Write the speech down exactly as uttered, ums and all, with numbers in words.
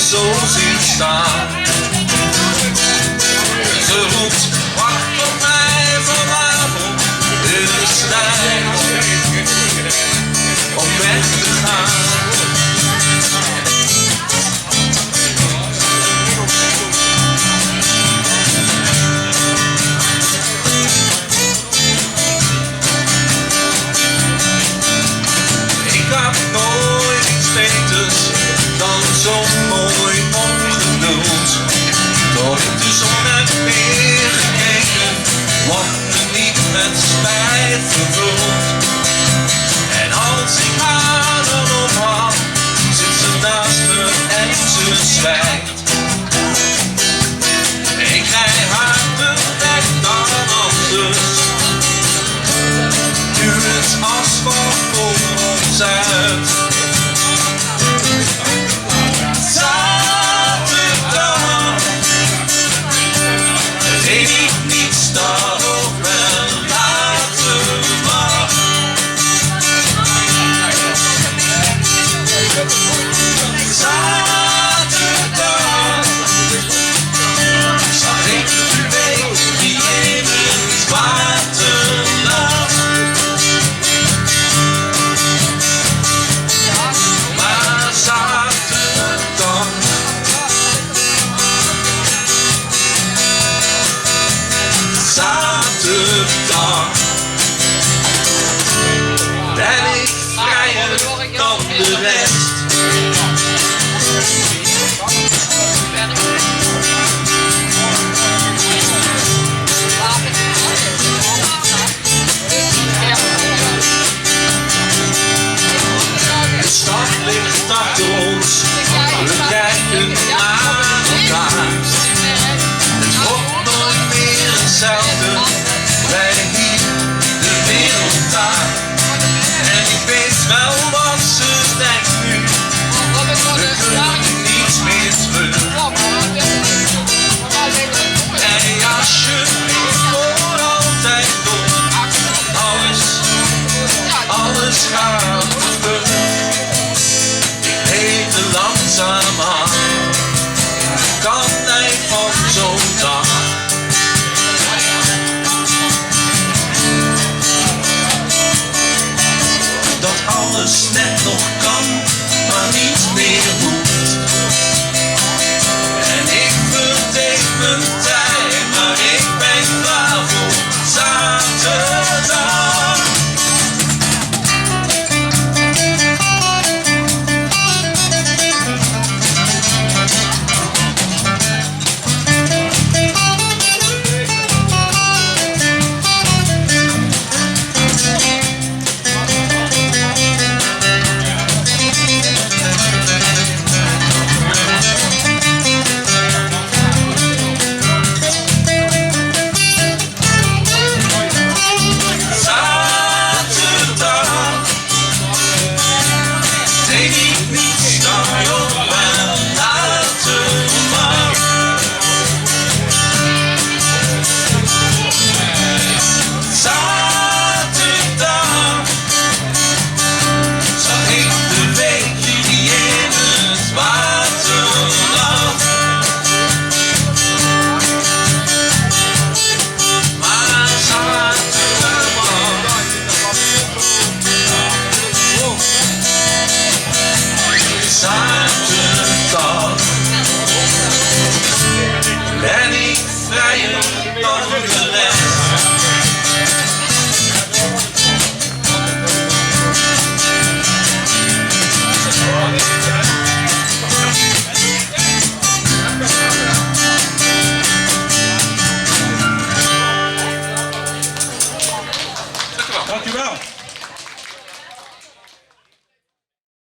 zo zien staon. Ze roept: "Wacht op mij vanavond in de stad om weg te gaan." Ik had nooit iets beters dan zo'n mooi ongeduld. Tot ik de zon heb neergekeken, wordt me niet met spijt vervuld. En als ik haar dan op had, zit ze naast me en ze zwijgt. Ik rij harder weg dan anders. Nu het asfalt voor ons uit. Zaterdag. Weet ik niets dat op me laten mag. Zaterdag zag ik de week die in het water lag. Maar zaterdag, zaterdag ben ik vrijer dan de rest. De stad ligt achter ons, we kijken naar elkaar. Het wordt nooit meer hetzelfde, wij hier de wereld daar. En ik weet wel wat ze denkt nu. We kunnen niets meer terug. Hey, alsjeblieft, voor altijd door. Alles, alles gaat terug. Ik weet te langzamerhand, kan hij van zo'n dag. Dat alles net nog kan, maar niet meer hoeft. En ik verdeed mijn tijd, maar ik ben klaar voor zaterdag. Zaterdag. Denk ik niet, sta je op en laat hem maar. Zaterdag zag ik de week die in het water lag. Maar zaterdag, zaterdag ben ik vrijer dan de rest. Dank u wel.